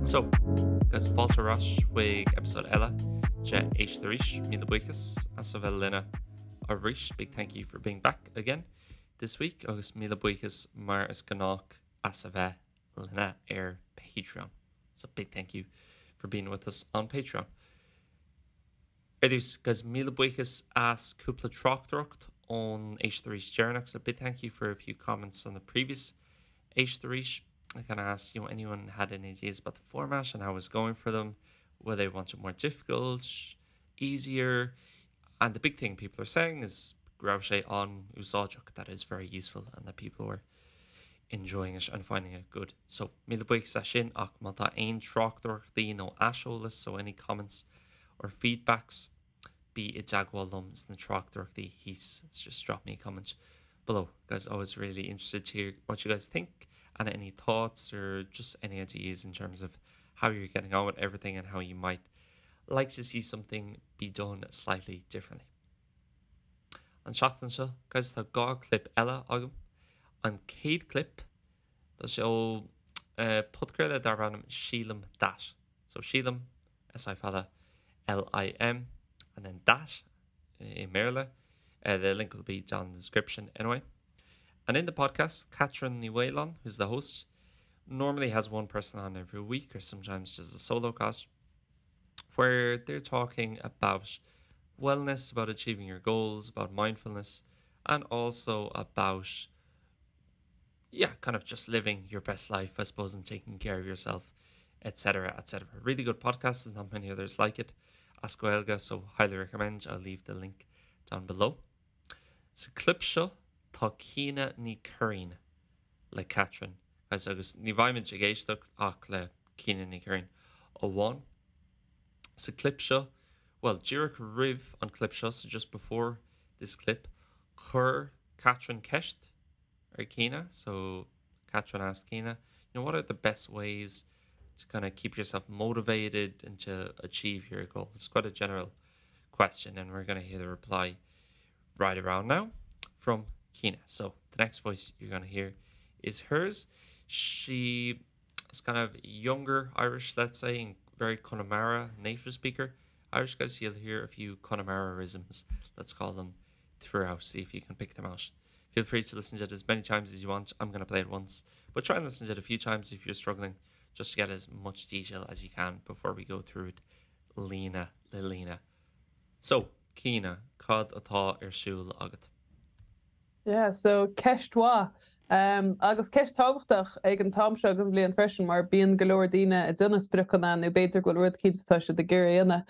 So, guys, fáilte ar ais chuig episode eile de Éist Arís. Míle buíochas as a bheith linne arís. Big thank you for being back again this week agus míle buíochas mar is gnách as a bheith linne ar Patreon. So big thank you for being with us on Patreon. Ar dtús, guys, míle buíochas as cúpla tráchtaireacht ón Éist Arís deireanach, so big thank you for a few comments on the previous Éist Arís. I kind of asked, you know, anyone had any ideas about the format and how it was going for them, whether they want it more difficult, easier, and the big thing people are saying is go raibh sé an-úsáideach, that is very useful and that people were enjoying it and finding it good. So míle buíochas as sin ach má tá aon tráchtaireachtaí nó aiseolas so any comments or feedbacks bí i dteagmháil liom sna tráchtaireachtaí thíos just drop me a comment below. Guys always really interested to hear what you guys think and any thoughts or just any ideas in terms of how you're getting on with everything and how you might like to see something be done slightly differently. An seachtain seo, guys, tá dhá clip eile agam. An chéad clip, tá sé ó uh, podchraoladh darb ainm Sílim That. So Sílim, S I fada L I M, and then That i mBéarla. Uh, the link will be down in the description anyway. And in the podcast, Catherine Ní Mhaoláin, who's the host, normally has one person on every week or sometimes just a solo cast, where they're talking about wellness, about achieving your goals, about mindfulness, and also about yeah, kind of just living your best life, I suppose, and taking care of yourself, etc., etc. Really good podcast. There's not many others like it. As Gaeilge, so highly recommend. I'll leave the link down below. Sa clip seo tá Ciana Ní Churraoin le Catherine guys agus ní bheimid ag éisteacht ach le Ciana Ní Churraoin amháin. Sa clip seo, well, díreach roimh an clip seo, so just before this clip, chuir Catherine ceist ar Ciana, so Catherine asked Ciana, you know, what are the best ways to kind of keep yourself motivated and to achieve your goal? It's quite a general question and we're going to hear the reply right around now from Ciana. So the next voice you're going to hear is hers. She is kind of younger Irish, let's say, and very Connemara native speaker. Irish guys, you'll hear a few Connemara-isms, let's call them, throughout. See if you can pick them out. Feel free to listen to it as many times as you want. I'm going to play it once, but try and listen to it a few times if you're struggling, just to get as much detail as you can before we go through it. Líne le líne. So, Ciana, cad atá ar siúl agat? Yeah, so ceist mhaith. Um, agus ceist tábhachtach ag an t-am seo den bhliain freisin mar bíonn go leor daoine ag déanamh spriocanna nó b'fhéidir go bhfuil rud cinnte atá siad ag iarraidh a dhéanamh.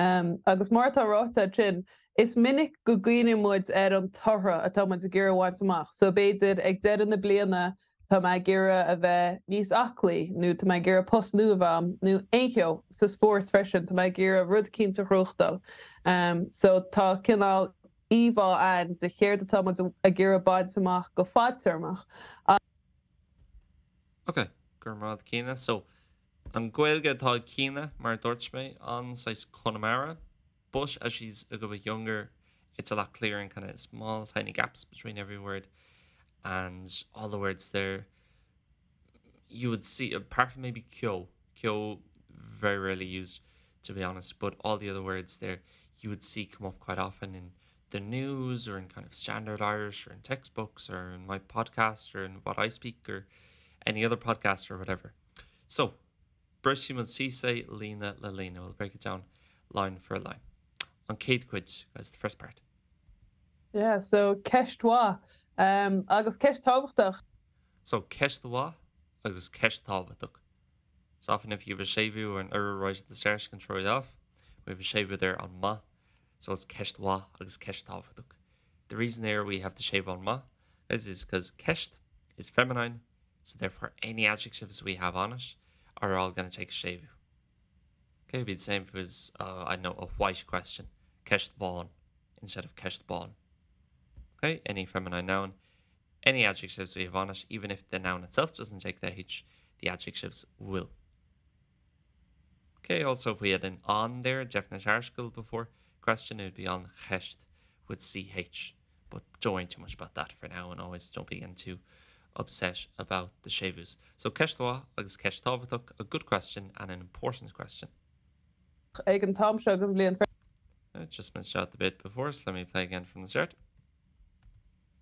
Um, agus mar atá ráite ansin, is minic go gcuimhníonn muid ar an toradh atá muid ag iarraidh a bhaint amach. So b'fhéidir ag deireadh na bliana tá mé ag iarraidh a bheith níos aclaí nó tá mé ag iarraidh post nua a bheith agam nó aon cheo sa spórt freisin tá mé ag iarraidh rud cinnte a ghnóthachtáil. Um, so tá cineál íomhá ann de chéard atá muid ag iarraidh baint amach go fadtéarmach. Ok, go raibh maith agat Ciana. So, an Ghaeilge atá ag Ciana, mar a dúirt mé, an saghas Conamara, but as she's a good bit younger, it's a lot clearer and kind of small tiny gaps between every word and all the words there you would see apart from maybe ceo ceo very rarely used to be honest but all the other words there you would see come up quite often in the news or in kind of standard Irish or in textbooks or in my podcast or in what I speak or any other podcast or whatever. So brisfidh muid síos é líne le líne we'll break it down line for line. An chéad chuid as the first part. Yeah, so ceist mhaith. Um, agus ceist tábhachtach. So ceist mhaith agus ceist tábhachtach. So often if you have a séimhiú or an urú right at the start you can throw it off. We have a séimhiú there on maith, so it's ceist mhaith agus ceist tábhachtach. The reason there we have the séimhiú on maith is is because ceist is feminine, so therefore any adjectives we have on it are all going to take a séimhiú. Okay, it'd be the same if it was, uh, I know, a white question, ceist bhán, instead of ceist bán. Okay, any feminine noun, any adjectives we have on it, even if the noun itself doesn't take the H, the adjectives will. Okay, also if we had an an there, definite article before question, it would be an cheist with CH. But don't worry too much about that for now and always don't be getting too upset about the séimhiús. So ceist mhaith agus ceist tábhachtach, a good question and an important question. Ag an t-am seo den bhliain. I just missed out the bit before, so let me play again from the start.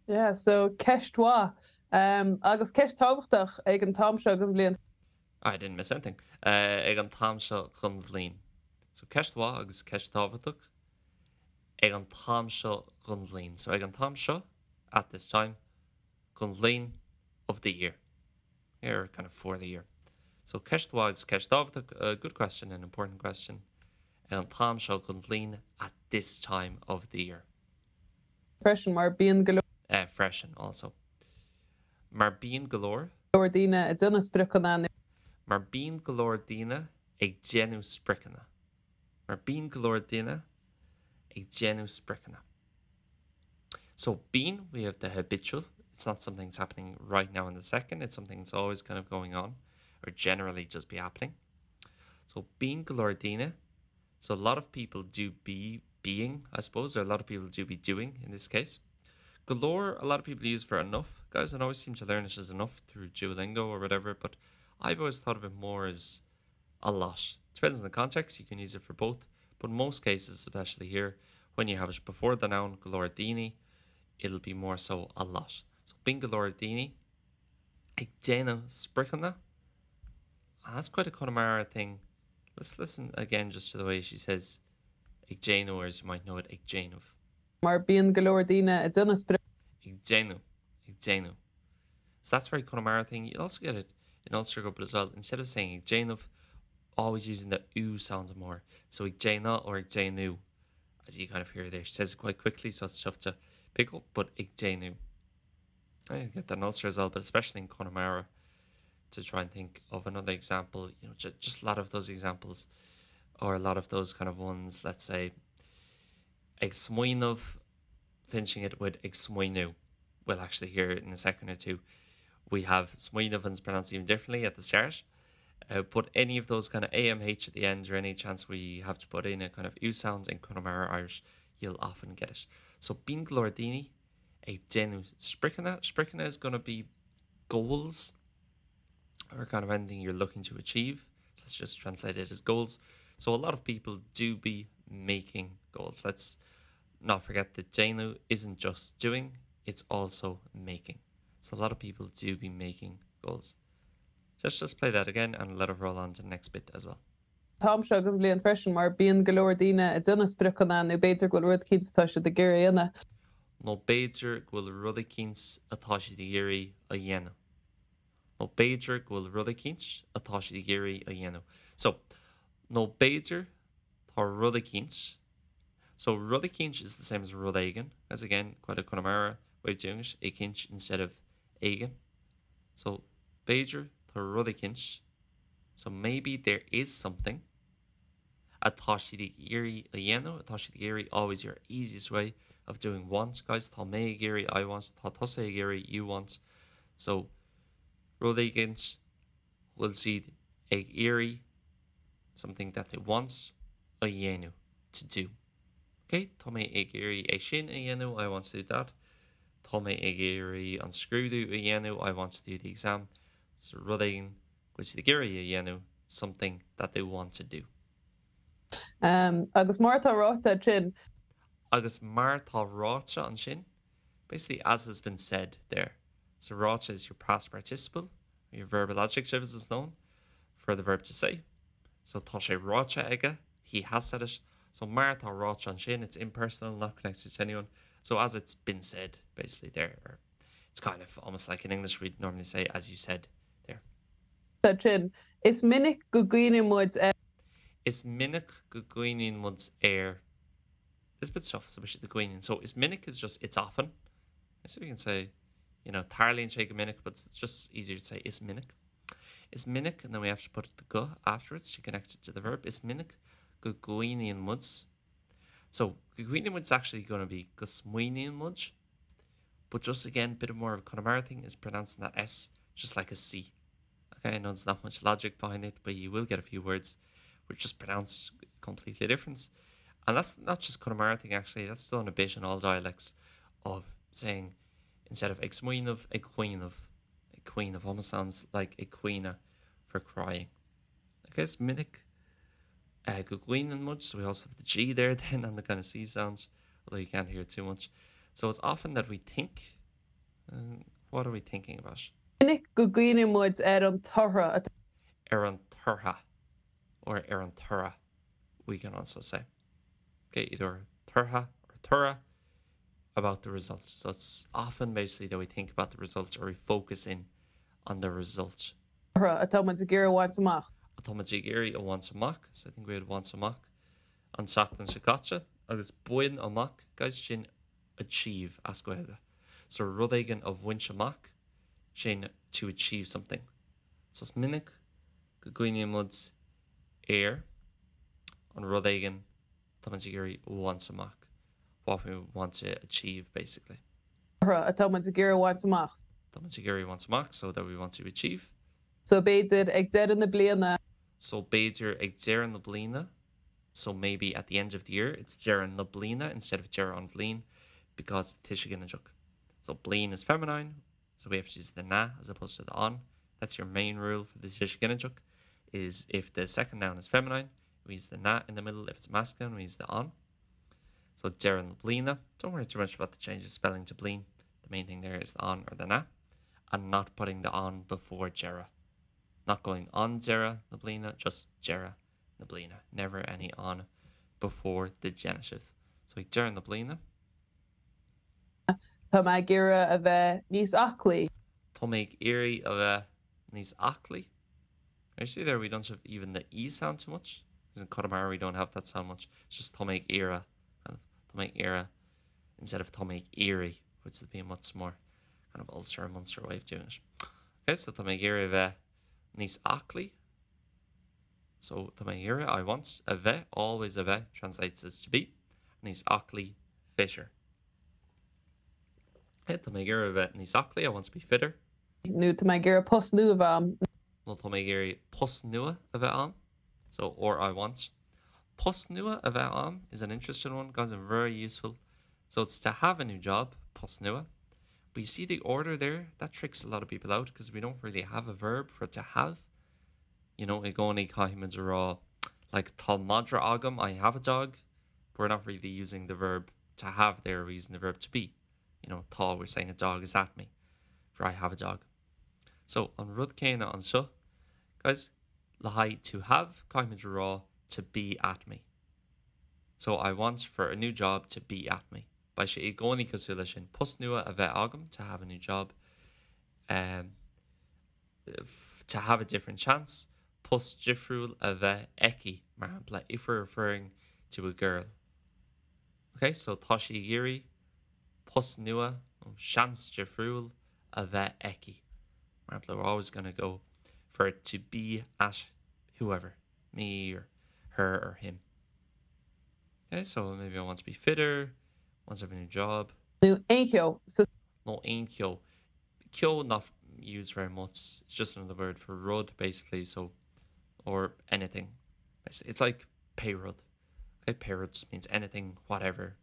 Yeah, so ceist mhaith um, agus ceist tábhachtach ag an t-am seo den bhliain. I didn't miss anything. Uh, ag an t-am seo den bhliain. So ceist mhaith agus ceist tábhachtach ag an t-am seo den bhliain. So ag an t-am seo, at this time, den bhliain of the year. Here, kind of for the year. So ceist mhaith agus ceist tábhachtach, a good question and important question. Ag an t-am seo den bhliain at this time of the year. Freisin mar bíonn go leor. Eh, freisin also. Mar bíonn go leor. leor daoine ag déanamh spriocanna nó. Mar bíonn go leor daoine ag déanamh spriocanna. Mar bíonn go leor daoine ag déanamh spriocanna. So bíonn, we have the habitual. It's not something that's happening right now in the second. It's something that's always kind of going on or generally just be happening. So bíonn go leor daoine. So a lot of people do be being, I suppose, or a lot of people do be doing in this case. Go leor, a lot of people use for enough. Guys, I always seem to learn it as enough through Duolingo or whatever, but I've always thought of it more as a lot. Depends on the context, you can use it for both, but in most cases, especially here, when you have it before the noun go leor daoine, it'll be more so a lot. So bíonn go leor daoine ag déanamh spriocanna. And that's quite a Connemara thing. Let's listen again just to the way she says ag déanamh, or as you might know it, ag déanamh. Mar bíonn go leor daoine ag déanamh spriocanna. Ag déanamh, ag déanamh. So that's very Connemara thing. You'll also get it in Ulster but as well. Instead of saying ag déanamh, always using the oo sound more. So ag déanamh or ag déanú, as you kind of hear there. She says it quite quickly, so it's tough to pick up, but ag déanú. I get that in Ulster as well, but especially in Connemara to try and think of another example, you know, ju just a lot of those examples or a lot of those kind of ones, let's say ag smaoineamh, finishing it with ag smaoineamh. We'll actually hear it in a second or two. We have smaoineamh and it's pronounced even differently at the start. Uh, but any of those kind of AMH at the end or any chance we have to put in a kind of U sound in Connemara Irish, you'll often get it. So bíonn go leor daoine ag déanamh spriocanna. Spriocanna is going to be goals or kind of anything you're looking to achieve. So let's just translate it as goals. So a lot of people do be making goals. Let's not forget that déanamh isn't just doing, it's also making. So a lot of people do be making goals. Just just play that again and let it roll on to the next bit as well. T-am seo den bhliain freisin mar bíonn go leor daoine ag déanamh spriocanna nó b'fhéidir go bhfuil rud eicínt atá siad ag iarraidh a dhéanamh. Nó b'fhéidir go bhfuil rud eicínt atá siad ag iarraidh a dhéanamh. Nó b'fhéidir go bhfuil rud eicínt atá siad ag iarraidh a dhéanamh. So, nó b'fhéidir tá rud eicínt. So rud eicínt is the same as rud éigin, as again quite a Connemara way of doing it, eicínt instead of éigin. So b'fhéidir tá rud eicínt So maybe there is something atá siad ag iarraidh a dhéanamh, atá siad ag iarraidh always your easiest way of doing want, guys. Tá mé ag iarraidh, I want, tá tusa ag iarraidh, you want. So rud éigint bhfuil siad ag iarraidh something that they want a dhéanamh, to do. Ok, tá mé ag iarraidh é sin a dhéanamh, I want to do that. Tá mé ag iarraidh an scrúdú a dhéanamh, I want to do the exam. So rud éigin go bhfuil siad ag iarraidh a dhéanamh something that they want to do. Agus mar atá ráite ansin. Agus mar atá ráite ansin, basically as has been said there. So ráite is your past participle, or your verbal adjective as it's known, for the verb to say. So tá sé ráite aige, he has said it. So mar atá ráite ansin, it's impersonal, not connected to anyone. So as it's been said, basically there, or it's kind of almost like in English we'd normally say as you said there. Sin, is minic go gcuimhníonn muid ar. Is minic go gcuimhníonn muid ar. It's a bit tough, so the gcuimhníonn. So is minic is just it's often. So we can say, you know, tarlaíonn sé go minic, but it's just easier to say is minic. Is minic, and then we have to put the go afterwards to connect it to the verb. Is minic go gcuimhníonn muid. So go gcuimhníonn muid is actually going to be go smaoiníonn muid. But just again, bit of more of a Connemara thing is pronouncing that S just like a C. Okay, I know there's not much logic behind it, but you will get a few words which just pronounce completely different. And that's not just Connemara thing actually, that's done a bit in all dialects of saying instead of ag smaoineamh, ag cuimhneamh. Ag caoineamh almost sounds like ag caoineadh for crying. Okay, is minic uh, go gcaoineann muid, so we also have the G there then and the kind of C sound, although you can't hear it too much. So it's often that we think, uh, what are we thinking about? Minic go gcuimhníonn muid ar an toradh atá. Ar an tortha or ar an toradh we can also say. Okay, either tortha or toradh about the result. So it's often basically that we think about the results or we focus in on the result. Atá muid ag iarraidh a bhaint amach. Atá muid ag iarraidh a bhaint amach, so I think we had bhaint amach an tseachtain seo caite agus bain amach, guys, sin achieve as Gaeilge. So rud éigin a bhaint amach, sin to achieve something. So is minic go gcuimhníonn muid ar an rud éigin atá muid ag iarraidh a bhaint amach, what we want to achieve basically. Atá muid ag iarraidh a bhaint amach. Tá muid ag iarraidh a bhaint amach, so that we want to achieve. So b'fhéidir ag deireadh na bliana. So b'fhéidir ag deireadh na bliana, so maybe at the end of the year, it's deireadh na bliana instead of deireadh an bhliain because tuiseal ginideach. So bliain is feminine, so we have to use the na as opposed to the an. That's your main rule for the tuiseal ginideach, is if the second noun is feminine, we use the na in the middle, if it's masculine, we use the an. So deireadh na bliana. Don't worry too much about the change of spelling to bliain. The main thing there is the an or the na, and not putting the an before deireadh. Not going an deireadh na bliana, just deireadh na bliana. Never any an before the genitive. So ag deireadh na bliana. Tá mé ag iarraidh a bheith níos aclaí. Tá mé ag iarraidh a bheith níos aclaí. Actually there we don't have even the e sound too much. Because in Connemara we don't have that sound much. It's just tá mé ag iarraidh, kind of, tá mé ag iarraidh instead of tá mé ag iarraidh, which would be a much more kind of Ulster and Munster way of doing it. Okay, so tá mé ag iarraidh a bheith níos aclaí. So tá mé ag iarraidh, I want, a bheith, always a bheith, translates as to be, níos aclaí, fitter. Okay, tá mé ag iarraidh a bheith níos aclaí, I want to be fitter. Nó tá mé ag iarraidh post nua a bheith a'm. Nó tá mé ag iarraidh post nua a bheith a'm. So, or I want. Post nua a bheith a'm is an interesting one, guys, and very useful. So it's to have a new job, post nua. But you see the order there? That tricks a lot of people out because we don't really have a verb for to have. You know, i gcónaí caithfimid a rá like tá madra agam, I have a dog. But we're not really using the verb to have there, we're using the verb to be. You know, tá, we're saying a dog is at me for I have a dog. So an rud céanna anseo, guys, le haghaidh to have, caithfimid a rá to be at me. So I want for a new job to be at me. Beidh sé i gcónaí cosúil leis sin, post nua a bheith agam, to have a new job, um, to have a different chance, post difriúil a bheith aici, mar shampla, if we're referring to a girl. Ok, so tá sí ag iarraidh post nua nó seans difriúil a bheith aici. Mar shampla, we're always gonna go for it to be at whoever, me or her or him. Ok, so maybe I want to be fitter, want to have a new job. Nó aon cheo, sa. Nó aon cheo. Ceo not used very much, it's just another word for rud basically, so, or anything. It's like pé rud. Ok, pé rud just means anything, whatever,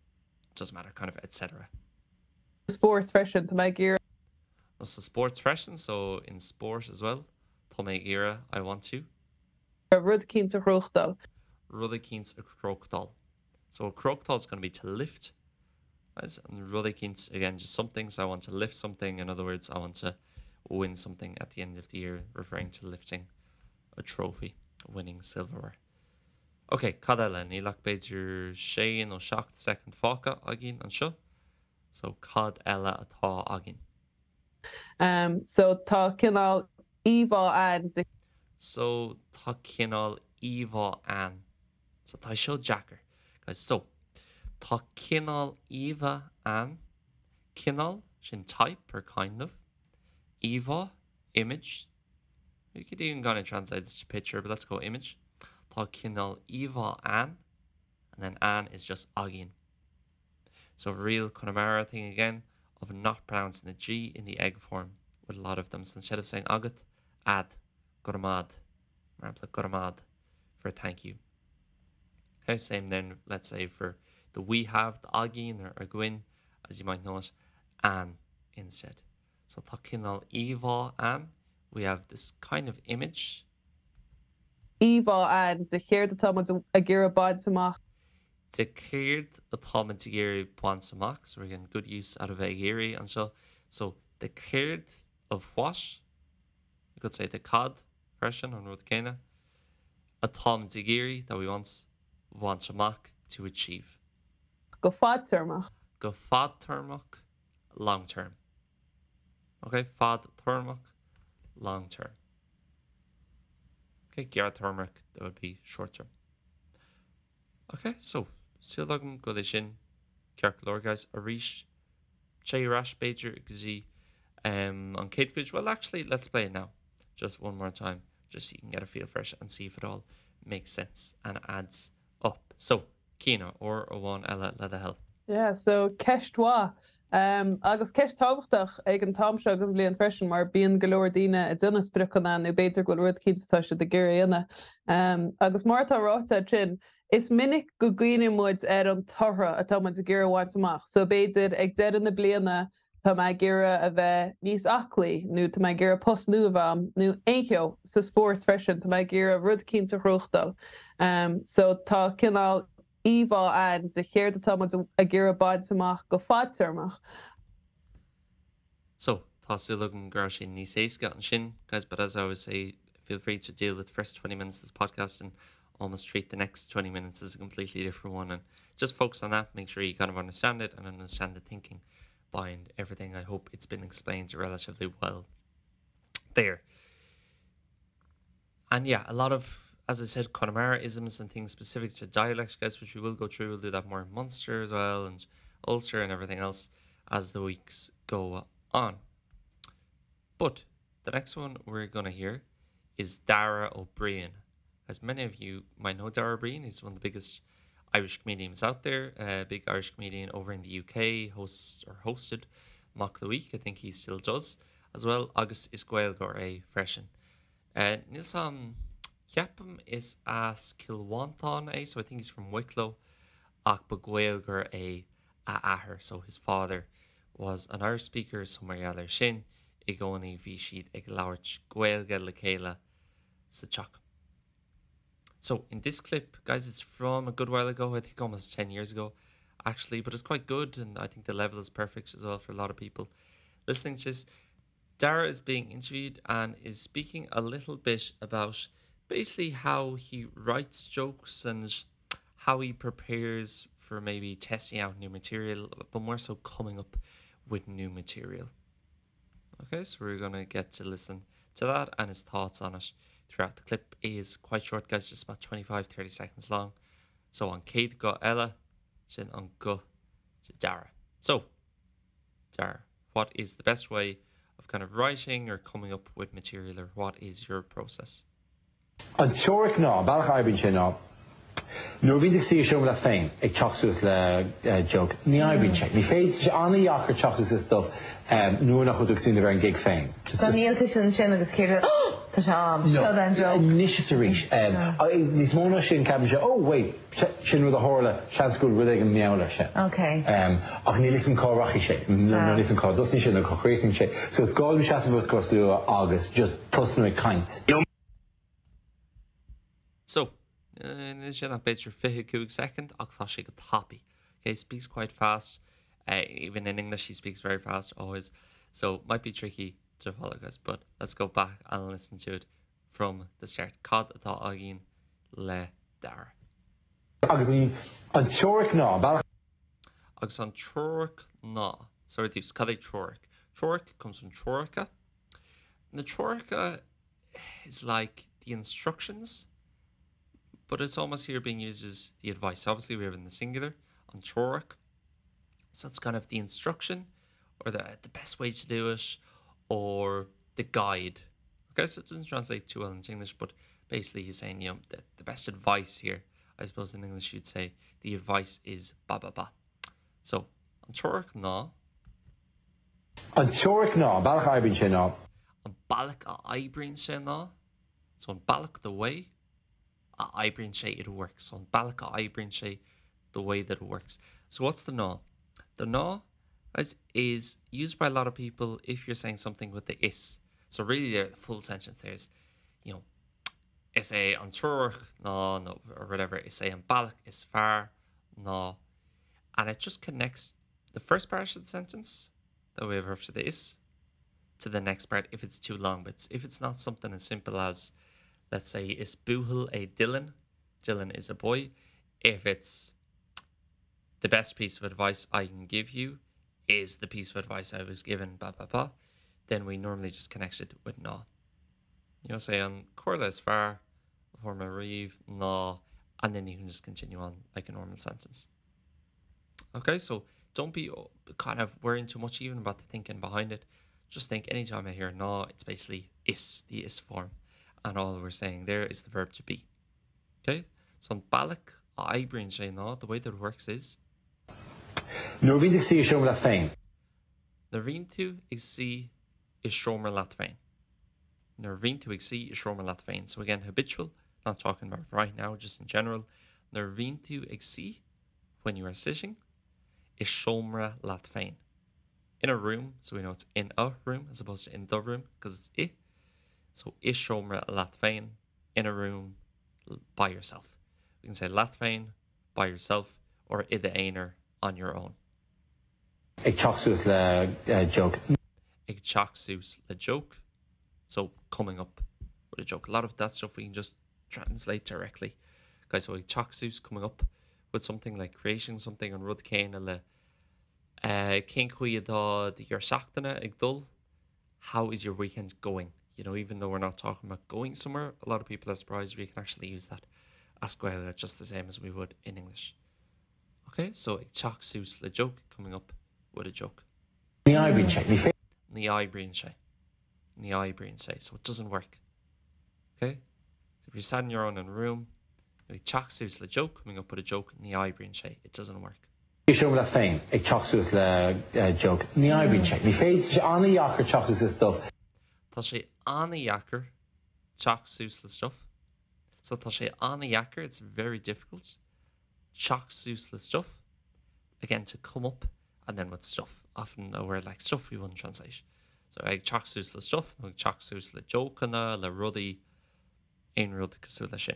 doesn't matter, kind of etc. Spórt freisin, tá mé ag iarraidh. Nó sa spórt freisin, so in sport as well, tá mé ag iarraidh, I want to. Rud eicínt a chrochtáil. Rud eicínt a chrochtáil. So a chrochtáil is going to be to lift. And rud eicínt, again, just something, so I want to lift something, in other words, I want to win something at the end of the year, referring to lifting a trophy, winning silverware. Ok, cad eile? Níl ach b'fhéidir sé nó 7 soicind fágtha againn anseo, so cad eile atá againn? Um, so tá cineál íomhá ann de. So tá cineál íomhá ann. So tá seo deacair, guys. So tá cineál íomhá ann. Cineál, sin type or kind of. Íomhá, image. You could even kind of translate this to picture, but let's go image. Tá cineál íomhá ann, and then ann is just againn. So real Connemara thing again of not pronouncing the G in the egg form with a lot of them. So instead of saying agat, ad, go raibh maith, mar shampla go raibh maith for thank you. Okay, same then, let's say for the we have, the againn or againn, as you might know it, an instead. So tá cineál íomhá ann, we have this kind of image. íomhá ann de chéard atá muid ag iarraidh baint amach. De céard atá muid ag iarraidh baint amach, so we're getting good use out of ag iarraidh anseo. So de céard of what, you could say de cad freisin, an rud céanna, atá muid ag iarraidh, that we want, baint amach, to achieve. Go fadtéarmach. Go fadtéarmach, long term. Ok, fadtéarmach, long term. Ok, gearrthéarmach, that would be short term. Ok, so, súil agam go bhfuil é sin ceart go leor, guys. Arís, téigh ar ais, b'fhéidir, go dtí um, an chéad chuid. Well, actually, let's play it now. Just one more time, just so you can get a feel for it and see if it all makes sense and adds up. So, Ciana, uair amháin eile le do thoil. Yeah, so ceist mhaith. Agus ceist tábhachtach ag an t-am seo den bhliain freisin mar bíonn go leor daoine ag déanamh spriocanna nó b'fhéidir go bhfuil rud eicínt atá siad ag iarraidh a dhéanamh. Agus mar atá ráite ansin, is minic go gcuimhníonn muid ar an toradh atá muid ag iarraidh a bhaint amach. So b'fhéidir ag deireadh na bliana Tá mé ag iarraidh a bheith níos aclaí nó tá mé ag iarraidh post nua a bheith a'm nó aon cheo, sa spórt freisin, tá mé ag iarraidh rud eicínt a ghnóthachtáil. So tá cineál íomhá ann de chéard atá muid ag iarraidh baint amach go fadtéarmach. So, tá súil agam go raibh sé níos éasca ansin, guys, but as I always say, feel free to deal with the first 20 minutes of this podcast and almost treat the next 20 minutes as a completely different one and just focus on that, make sure you kind of understand it and understand the thinking behind everything. I hope it's been explained relatively well there. And yeah, a lot of, as I said, Connemara-isms and things specific to dialect, guys, which we will go through. We'll do that more in Munster as well and Ulster and everything else as the weeks go on. But the next one we're gonna hear is Dara Ó Briain. As many of you might know Dara Ó Briain, he's one of the biggest Irish comedians out there, a big Irish comedian over in the UK, hosts or hosted Mock the Week, I think he still does as well, agus is Gaeilgeoir é freisin. Uh, Níl 's a'm, ceapaim is as Cill Mhantáin é, so I think he's from Wicklow, ach ba Gaeilgeoir é a athair, so his father was an Irish speaker, so mar gheall air sin, i gcónaí bhí siad ag labhairt Gaeilge le chéile sa teach. So in this clip, guys, it's from a good while ago, I think almost 10 years ago, actually, but it's quite good and I think the level is perfect as well for a lot of people listening to this. Dara is being interviewed and is speaking a little bit about basically how he writes jokes and how he prepares for maybe testing out new material, but more so coming up with new material. Okay, so we're gonna get to listen to that and his thoughts on it throughout the clip is quite short guys, just about 25 30 seconds long. So an chéad ghuth eile sin an guth de Dara. So Dara, what is the best way of kind of writing or coming up with material or what is your process? An teoiric ná, an bealach a oibríonn sé ná, nuair a bhíonn tú ag suí i seomra leat féin ag teacht suas le joke, ní oibríonn sé. Ní féidir, tá sé an-dheacair teacht suas le stuff nuair nach bhfuil tú ag smaoineamh ar an gig féin. So níl tusa ansin agus céard a, oh! Tá sé am, seo é an joke. Anois is arís. Níos mó ná sin, ceapaimse, oh wait, sin rud a tharla, seans go bhfuil rud éigin mar gheall air sin. Ach níl 'fhios a'm cá rachaidh sé, nó níl 'fhios a'm cá dtosnaíonn sé nó cá chríochnaíonn sé. So is gá dom seasamh os comhair slua agus just tosnú ag caint. So, níl sin ach b'fhéidir 25 soicind ach tá sé go tapaidh. Okay, speaks quite fast, uh, even in English he speaks very fast always, so might be tricky to follow guys, but let's go back and listen to it from the start. Cad atá againn le Dara? Agus an teoiric ná, an bealach. Agus an teoiric ná, so ar dtús, cad é teoiric? Teoiric comes from treoracha. Na treoracha is like the instructions, but it's almost here being used as the advice. Obviously we have in the singular, an teoiric. So it's kind of the instruction or the, the best way to do it or the guide. Okay, so it doesn't translate too well into English, but basically he's saying, you know, the, the best advice here, I suppose in English you'd say the advice is ba ba ba. So, an teoiric ná. An teoiric ná, an bealach a oibríonn sé ná. An bealach a oibríonn sé ná, so an bealach the way a oibríonn sé it works. So an bealach a oibríonn sé the way that it works. So what's the ná? The ná? Guys, is used by a lot of people if you're saying something with the is. So really there, the full sentence there is, you know, is é an treoir ná no, or whatever, is é an bealach is fearr ná and it just connects the first part of the sentence that we have after the is to the next part if it's too long. But if it's not something as simple as, let's say, is buachaill é Dylan, Dylan is a boy. If it's the best piece of advice I can give you is the piece of advice I was given, blah, blah, blah, then we normally just connect it with ná. You know, say an chomhairle is fearr a fuair mé riamh ná, and then you can just continue on like a normal sentence. Okay, so don't be kind of worrying too much even about the thinking behind it. Just think anytime I hear ná, it's basically is, the is form. And all we're saying there is the verb to be. Okay, so an bealach a oibríonn sé ná, the way that it works is. Nuair a bhíonn tú ag suí i seomra leat féin. Nuair a bhíonn tú ag suí i seomra leat féin. Nuair a bhíonn tú ag suí i seomra leat féin. So again, habitual, not talking about right now, just in general. Nuair a bhíonn tú ag suí, when you are sitting, i seomra leat féin. In a room, so we know it's in a room as opposed to in the room, because it's i. So i seomra leat féin, in a room by yourself. We can say leat féin, by yourself, or i d'aonar, on your own. Ag teacht suas le joke. Ag teacht suas le joke, so coming up with a joke. A lot of that stuff we can just translate directly. Guys, so ag teacht suas, coming up with something like creating something an rud céanna le cén chaoi atá do dheireadh seachtaine ag dul? How is your weekend going? You know, even though we're not talking about going somewhere, a lot of people are surprised we can actually use that as Gaeilge just the same as we would in English. Okay, so ag teacht suas le joke, coming up with a joke. Ní oibríonn sé. Ní Ní oibríonn sé. Ní oibríonn sé. So it doesn't work. Okay? If you're sat in your own in a room, ag teacht suas le joke, coming up with a joke, ní oibríonn sé. It doesn't work. I seomra leat féin, ag teacht suas le joke. Ní oibríonn sé. Ní féidir, tá sé an-dheacair teacht suas le stuff. Tá sé an-dheacair teacht suas le stuff. So tá sé an-dheacair, it's very difficult teacht suas le stuff. Again, to come up and then with stuff. Often a word like stuff we wouldn't translate. So ag teacht suas le stuff nó ag teacht suas le jokeanna, le rudaí, aon rud cosúil leis sin.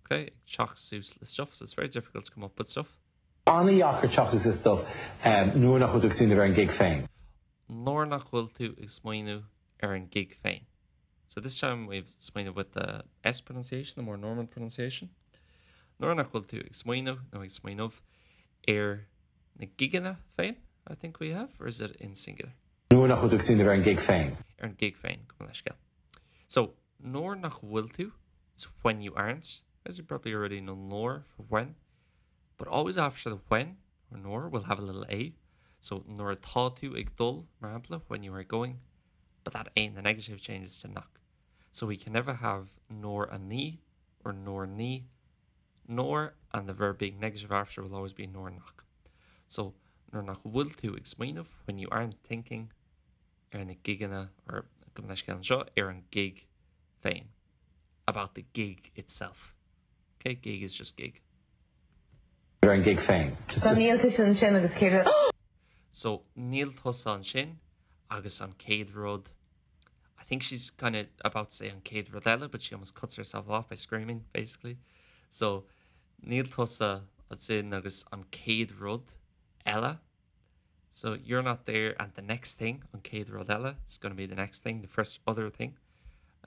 Okay, ag teacht suas le stuff, so it's very difficult to come up with stuff. An-dheacair teacht suas le stuff nuair nach bhfuil tú ag smaoineamh ar an gig féin. Nuair nach bhfuil tú ag smaoineamh ar an gig féin. So this time we've smaoineamh with the S pronunciation, the more normal pronunciation. Nuair nach bhfuil tú ag smaoineamh nó ag smaoineamh ar na gigeanna féin, I think we have, or is it in singular? Nuair nach bhfuil tú ag smaoineamh ar an gig féin. Ar an gig féin, gabh mo leithscéal. So, nuair nach bhfuil tú is when you aren't, as you probably already know nuair for when, but always after the when or nuair we'll have a little a. So nuair atá tú ag dul, mar shampla, when you are going, but that a in the negative changes to nach. So we can never have nuair a ní or nuair ní, nuair and the verb being negative after will always be nuair nach. So nuair nach bhfuil tú ag smaoineamh, when you aren't thinking, ar na gigeanna, or gabh mo leithscéal anseo, ar an gig féin, about the gig itself. Ok, gig is just gig. ar an gig féin. So níl tusa ansin agus céard a. So níl tusa ansin agus an chéad rud, I think she's kind of about to say an chéad rud eile but she almost cuts herself off by screaming basically. So níl tusa ansin agus an chéad rud eile. So you're not there and the next thing, an chéad rud eile, is going to be the next thing, the first other thing.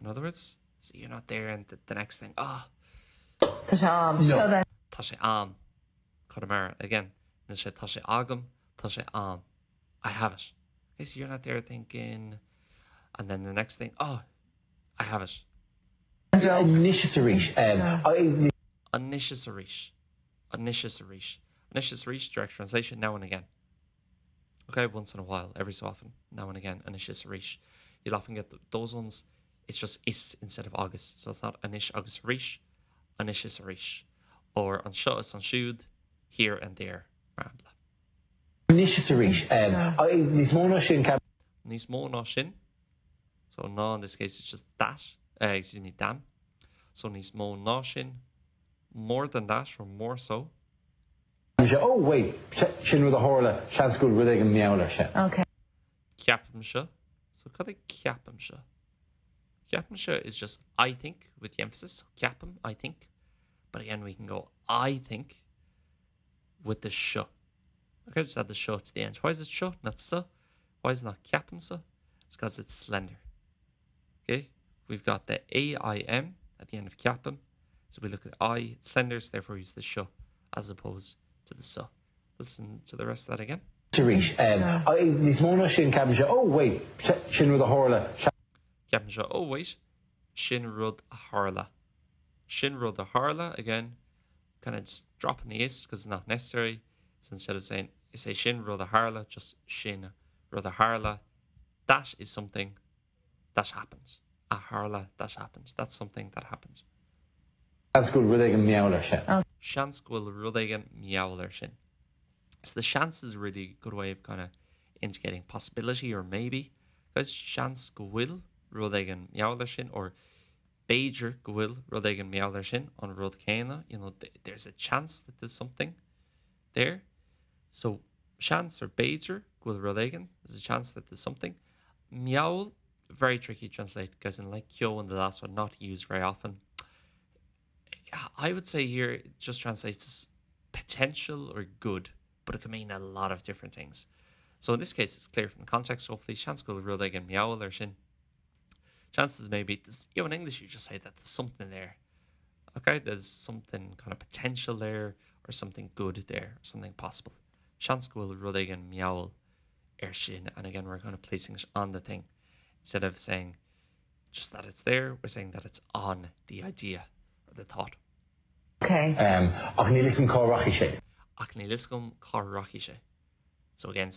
In other words, so you're not there and the, the next thing, ah! Tá sé a'm. Seo é. Tá sé a'm. Conamara, again. Níl sé tá sé agam, tá sé a'm. I have it. Okay, so you're not there thinking, and then the next thing, oh, I have it. Anois is arís. Anois is arís. Anois is arís. Anois is arís, direct translation, now and again. Okay, once in a while, every so often, now and again, anois is arís. You'll often get those ones, it's just is instead of agus, so it's not anois agus arís, anois is arís. Or anseo is ansiúd, here and there, mar shampla. Anois is arís. Níos mó ná sin, ceap. Níos mó ná sin, so ná in this case it's just that, uh, excuse me, than. So níos mó ná sin, more than that or more so. Ceapaimse, oh wait, sin rud a tharla, seans go bhfuil rud éigin mar gheall air sin. Ok. Ceapaimse, so cad é ceapaimse? Ceapaimse is just I think with the emphasis, so ceapaim, I think. But again, we can go I think with the sh. Okay, just add the sh to the end. Why is it sh, not s? Why is it not ceapaimse? It's because it's slender. Okay, we've got the A-I-M at the end of ceapaim. So we look at I, it's slender, so therefore we use the sh as opposed to the s. Listen to the rest of that again. Arís, níos mó ná sin, ceapaimse, oh wait, sin rud a tharla. Ceapaimse, oh wait, sin rud a tharla. Sin rud a tharla, again, kind of just dropping the is because it's not necessary. So instead of saying is é sin rud a tharla, just sin rud a tharla. That is something that happened. A tharla, that happened. That's something that happened. Seans go bhfuil rud éigin mar gheall air sin. Seans go bhfuil rud éigin mar gheall air sin. So the seans is a really good way of kind of indicating possibility or maybe. Guys, seans go bhfuil rud éigin mar gheall air sin or b'fhéidir go bhfuil rud éigin mar gheall air sin an rud céanna, you know, there's a chance that there's something there. So seans or b'fhéidir go bhfuil rud éigin, there's a chance that there's something. Mar gheall, very tricky to translate guys and like ceo in the last one, not used very often. I would say here it just translates as potential or good, but it can mean a lot of different things. So in this case, it's clear from the context, hopefully, seans go bhfuil rud éigin mar gheall air sin. Chances maybe, this, you know, in English you just say that there's something there. Okay, there's something kind of potential there or something good there, or something possible. Seans go bhfuil rud éigin mar gheall air sin, and again we're kind of placing it on the thing. Instead of saying just that it's there, we're saying that it's on the idea or the thought. Ok. Ach níl 'fhios agam cá rachaidh sé. Ach níl 'fhios agam cá rachaidh sé. So again,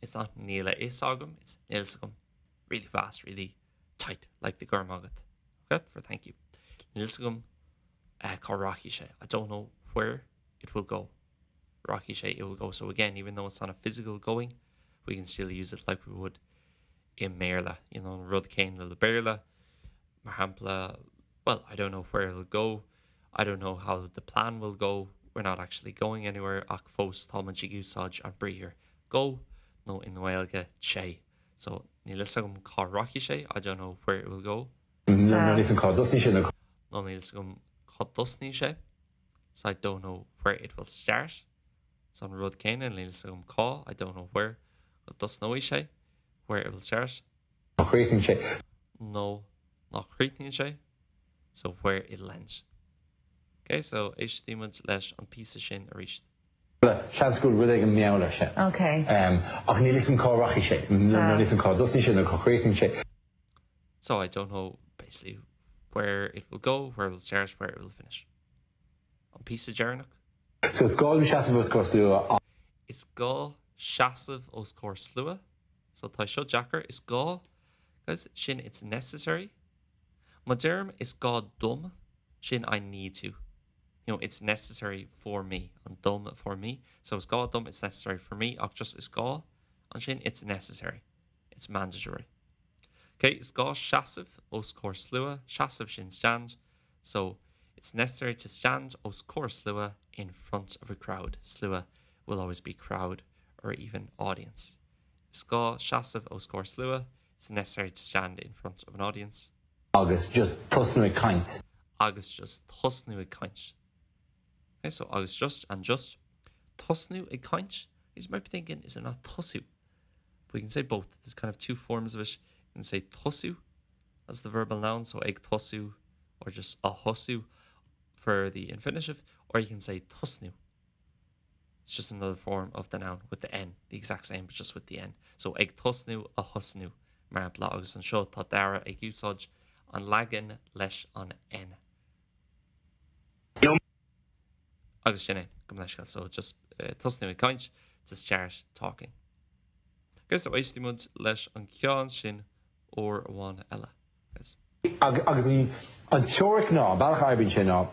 it's not níl a fhios agam, it's níl 'fhios agam. Really fast, really tight, like the go raibh maith agat. Ok, for thank you. Níl 'fhios agam cá rachaidh sé. I don't know where it will go. Rachaidh sé, it will go. So again, even though it's not a physical going, we can still use it like we would i mBéarla. You know, an rud céanna le Béarla, mar shampla, well, I don't know where it'll go, I don't know how the plan will go, we're not actually going anywhere ach fós táimid ag úsáid an briathar go nó i nGaeilge téigh. So, níl 'fhios agam cá rachaidh sé, I don't know where it will go. Nó níl 'fhios agam cá dtosnaíonn sé nó. Nó níl 'fhios agam cá dtosnaíonn sé, so I don't know where it will start. So an rud céanna, níl 'fhios agam cá, I don't know where, go dtosnóidh sé, where it will start. Cá chríochnaíonn sé. Nó ná críochnaíonn sé, so where it'll end. Ok, so éistimid leis an píosa sin arís. Seans go bhfuil rud éigin mar gheall air sin. Ok. Ach níl 'fhios agam cá rachaidh sé. Nó níl 'fhios agam cá dtosnaíonn sé nó cá chríochnaíonn sé. So I don't know basically where it will go, where it will start, where it will finish. An píosa deireanach. So is gá dom seasamh os comhair slua. Is gá seasamh os comhair slua. So tá seo deacair, is gá, guys, sin it's necessary. Má deirim is gá dom, sin I need to. You know, it's necessary for me. An dom for me. So is gá dom, it's necessary for me. Ach just is gá, ansin it's necessary. It's mandatory. Ok, is gá seasamh os comhair slua, seasamh sin stand. So it's necessary to stand os comhair slua in front of a crowd. Slua will always be crowd or even audience. Is gá seasamh os comhair slua, it's necessary to stand in front of an audience. Agus just tosnú ag caint. Agus just tosnú ag caint. Okay, so agus just and just tosnú ag caint. You might be thinking, is it not tosú? But we can say both. There's kind of two forms of it. You can say tosú as the verbal noun, so ag tosú or just a thosú for the infinitive, or you can say tosnú. It's just another form of the noun with the N, the exact same, but just with the N. So ag tosnú, a thosnú, mar shampla, agus anseo tá Dara ag úsáid an leagan leis an N. Agus sin é, gabh mo leithscéal, so just tosnú ag caint, to start talking. Ok, so éistfidh muid leis an ceann sin uair amháin eile. Guys. Agus an teoiric ná, an bealach a oibríonn sé ná,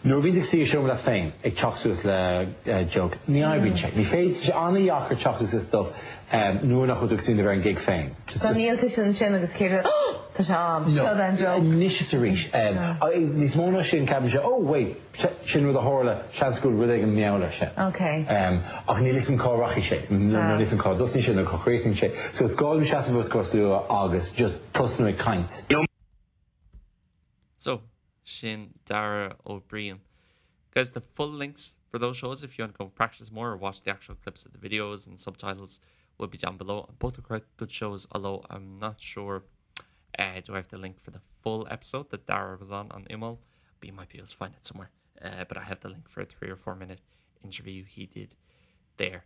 nuair a bhíonn tú ag suí i seomra leat féin ag teacht suas le joke, ní oibríonn sé. Ní féidir, tá sé an-dheacair teacht suas le stuff nuair nach bhfuil tú ag smaoineamh ar an gig féin. So níl tusa ansin agus céard a. Tá sé am. Seo den joke. Anois is arís. Níos mó ná sin, ceapaimse, oh wait, sin rud a tharla, seans go bhfuil rud éigin mar gheall air sin. Ach níl 'fhios a'm cá rachaidh sé, nó níl 'fhios a'm cá dtosnaíonn sé nó cá chríochnaíonn sé. So is gá dom seasamh os comhair slua agus just tosnú ag caint. So, sin Dara Ó Briain. Guys, the full links for those shows if you want to go practice more or watch the actual clips of the videos and subtitles will be down below. Both are quite good shows, although I'm not sure uh, do I have the link for the full episode that Dara was on on Imal, but you might be able to find it somewhere. Uh, but I have the link for a three or four minute interview he did there.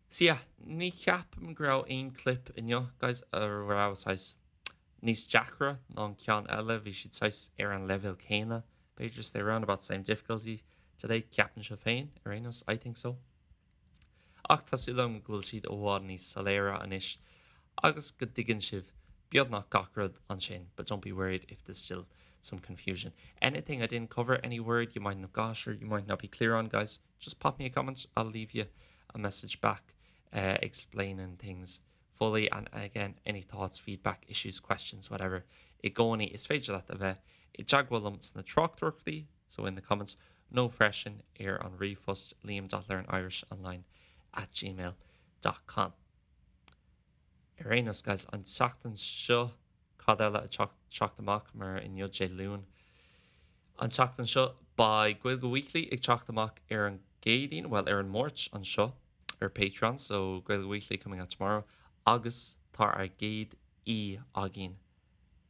So yeah, ní cheapaim go raibh aon clip inniu, guys, a raibh saghas níos deacra ná an ceann eile, bhí siad saghas ar an leibhéal céanna, b'fhéidir, so they're around about the same difficulty today, ceapaimse féin, ar aon nós, I think so. Ach tá súil agam go bhfuil siad i bhfad níos soiléire anois agus go dtuigeann sibh beagnach gach rud ansin, but don't be worried if there's still some confusion. Anything I didn't cover, any word you mightn't have got or you might not be clear on, guys, just pop me a comment, I'll leave you a message back uh, explaining things fully and again any thoughts, feedback, issues, questions, whatever i gcónaí is féidir leat a bheith i dteagmháil liom sna tráchtaireachtaí so in the comments nó freisin ar an ríomhphost liam.learnirishonline at gmail dot com. Ar aon nós guys, an tseachtain seo cad eile ag teacht amach mar inniu Dé Luain. An tseachtain seo beidh Gaeilge Weekly ag teacht amach ar an gCéadaoin, bhuel ar an Máirt anseo ar Patreon, so Gaeilge Weekly coming out tomorrow agus tá ár gcéad aoi againn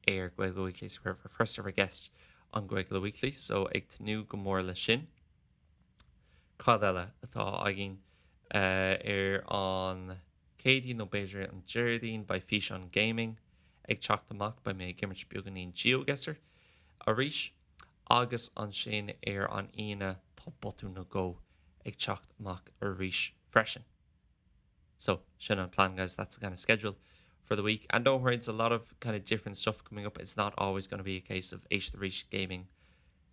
ar Gaeilge Weekly, so we have our first ever guest on Gaeilge Weekly, so ag tnúth go mór leis sin. Cad eile atá againn ar an Céadaoin nó b'fhéidir an Déardaoin beidh físeán gaming ag teacht amach, beidh mé ag imirt beagáinín GeoGuessr arís agus ansin ar an Aoine tá Botún nó Dhó ag teacht amach arís freisin. So sin an plan guys, that's the kind of schedule for the week and don't worry it's a lot of kind of different stuff coming up, it's not always going to be a case of Éist Arís Gaming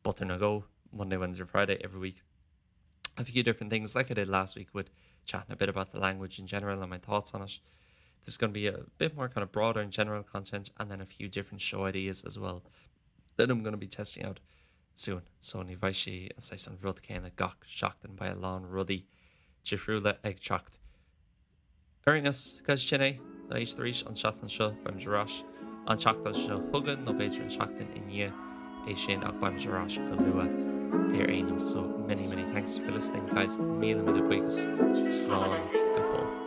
Botún nó Dhó Monday, Wednesday, Friday every week. A few different things like I did last week with chatting a bit about the language in general and my thoughts on it. There's going to be a bit more kind of broader and general content and then a few different show ideas as well that I'm going to be testing out soon. So ní bheidh sé saghas an rud céanna gach seachtain beidh a lán rudaí difriúla ag teacht. Ar aon nós, guys, sin é le Éist Arís an tseachtain seo. Beimid ar ais an tseachtain seo chugainn nó b'fhéidir an tseachtain i ndiaidh é sin ach beimid ar ais go luath ar aon nós. So many many thanks for listening guys. Míle míle buíochas. Slán go fóill.